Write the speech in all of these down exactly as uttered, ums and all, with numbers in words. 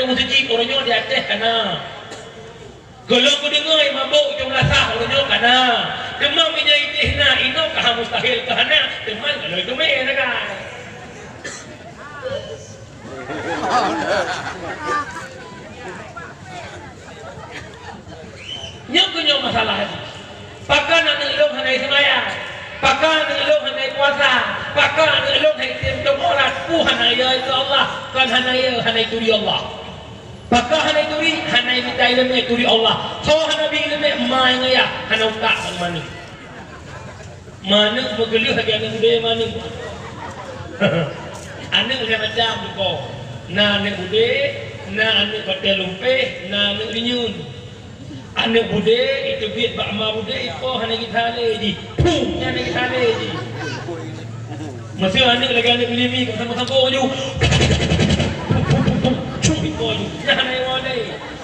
Meuseujid uroe nyoe di Aceh ka na. Gohlom kudeungoe mabök ujong lasah uroe nyoe ka na. Teuma meunyoe ideh na, inoe ka mustahil ka hana, teuma gohlom teumé sagai. Nyoe keuh nyoe masalah jih. Pakon aneuk lôn hana seumayang? Pakon aneuk lôn hana puasa? Pakon aneuk lôn hana tem teumolat? Peue hana yö keu Allah? Kon hana yö, hana turi Allah. Pakon hana turi? Hana mita ileumèe turi Allah. Soe hana bi ileumèe, ma ngon yah hana utak bak maneuk. Maneuk meugeuleuh lagèe aneuk udé maneuk. Aneuk lhèe macam teuko. Na aneuk udé, na aneuk batèe lumpéh, na aneuk rinyun. Aneuk udé iteubiet bak ma udé, ipo hana geutalé jih. Pum, nyan hana geutalé jih. Meuseu aneuk lagèe aneuk Billy Mi, ka sambung-sambung laju. Pum, pum, pum, pum. Cum, ipo laju. Nyan hana iwoe lé.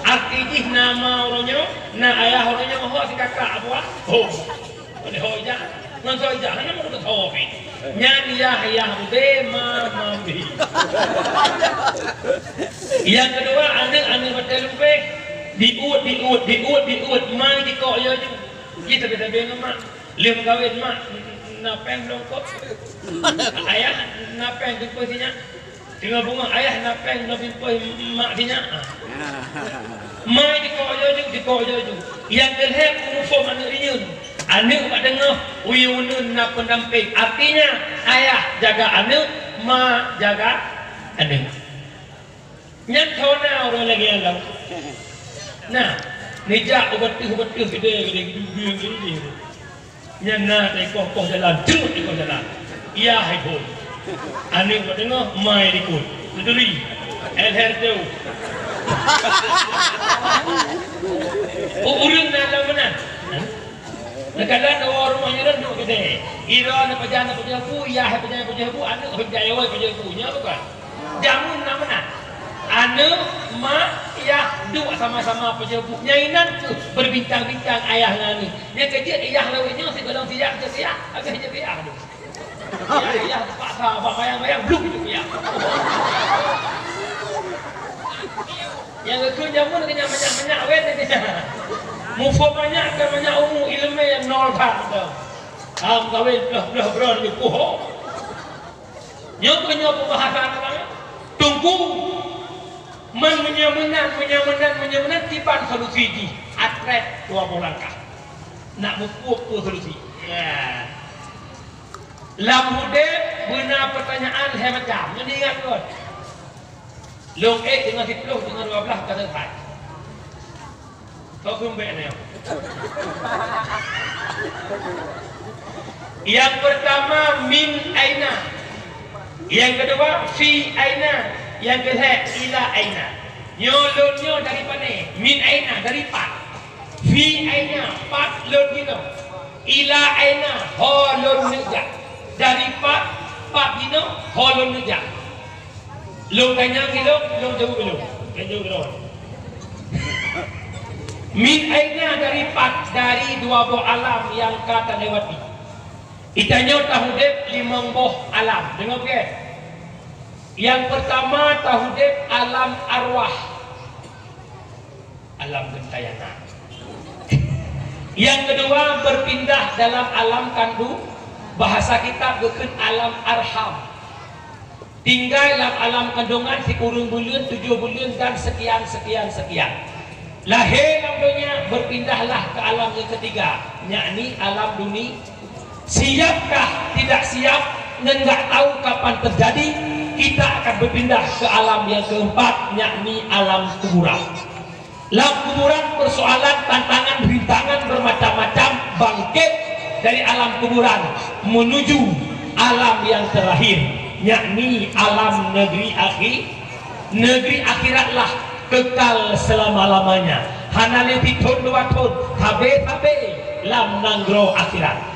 Arti jih na ma uroe nyoe, na ayah uroe nyoe, ho sikakak buah. Ho. Oleh ho ijak, ngon soe ijak, hana meukeusut ho pih. Nyan yah, yah udé, ma, ma udé. Nyang keudua, aneuk, aneuk batèe lumpéh. Diuet, diuet, diuet, diuet, ma jikok yo ju. Jih sabe-sabe ngon mak. Lheueh meukawen mak, na péng lôn kok. Ayah, na péng jumpa sinyak. Teungoh beungoh ayah na péng lôn pimpôi mak sinyak. Ma jikok yo ju, jikok yo ju. Nyang keulhèe peue muphom aneuk rinyun. Aneuk bak teungoh, uyueng uneun na peundampéng. Artinya, ayah jaga aneuk, ma jaga aneuk. Nyan thon na ureueng lagèe nyan lom. Nah, neujak u bateuh-bateuh keudè, keudè, keudè, keudè, keudè. Nyan na teukoh-koh jalan, jeuet teukoh jalan. Yah hai phôn. Aneuk bak teungoh, ma likot. Neuturi. L H R T U. U-, ureueng na lam meunan. Neukalon dua rumoh nyan duek keudè. Ira na pajan na pajan bu, yah hai pajan pajan bu, aneuk hai pajan awai pajan bu. Nyan bukan? Jameun na meunan. Aneuk, mak, yah duek sama-sama pajoh bu. Nyang inan keuh berbincang-bincang ayah ngon aneuk. Nyang keu jeuet yah lawét nyoe sigohlom siyak, siyak, habéh jeuet yah tu. Yah, yah teupaksa bak bayang-bayang, bluk jeuet yah. Nyang geukheun jameun keu nyan manyak-manyak wét. Muphom manyak, ka manyak umu, ileumèe nyang nol that tu. Ka meukawen ploh-ploh droe nyoe puho. Nyoe keuh nyoe peubahasan ureueng. Teungku, man meunyoe meunan, meunyoe meunan, meunyoe meunan, kiban solusi jih? Atrét dua boh langkah. Nak muphom peue solusi? Ya. Lam udép beuna peutanyaan lhèe macam. Nyoe ingat lôn. Lôn ék deungon siploh, deungon dua blaih ka seuleusai. Kok keumbek nyoe. Nyang peurtama, min aina. Nyang keudua, fi aina. Nyang keulhèe, ila aina. Nyoe lôn nyoe dari pané? Min aina, dari pat. Fi aina, pat lôn jinoe. Ila aina, ho lôn neujak. Dari pat, pat jinoe, ho lôn neujak. Lôn tanyong ilôn, lôn jaweueb ilôn. Lôn jaweueb ilôn. Min aina, dari pat, dari dua boh alam nyang ka talewati. Geutanyoe taudép limong boh alam. Deungoe beuet. Nyang peurtama taudép alam arwah. Alam gentayangan. Nyang keudua, berpindah dalam alam kandung, bahasa kitab geukheun alam arham. Tinggai lam alam kandungan sikureueng buleuen, tujoh buleuen, dan sekian, sekian, sekian. Lahé lam donya, berpindahlah ke alam yang ketiga, yakni alam duni-, Siapkah tidak siap, ngon gak tahu kapan terjadi, kita akan berpindah ke alam yang keempat, yakni alam kuburan. Lam kuburan, persoalan, tantangan, rintangan bermacam-macam bangkit dari alam kuburan menuju alam yang terakhir, yakni alam negeri akhi-, negeri akhiratlah kekal selama-lamanya. Hana lé sithon dua thon, sabe-sabe lam nanggroe akhirat.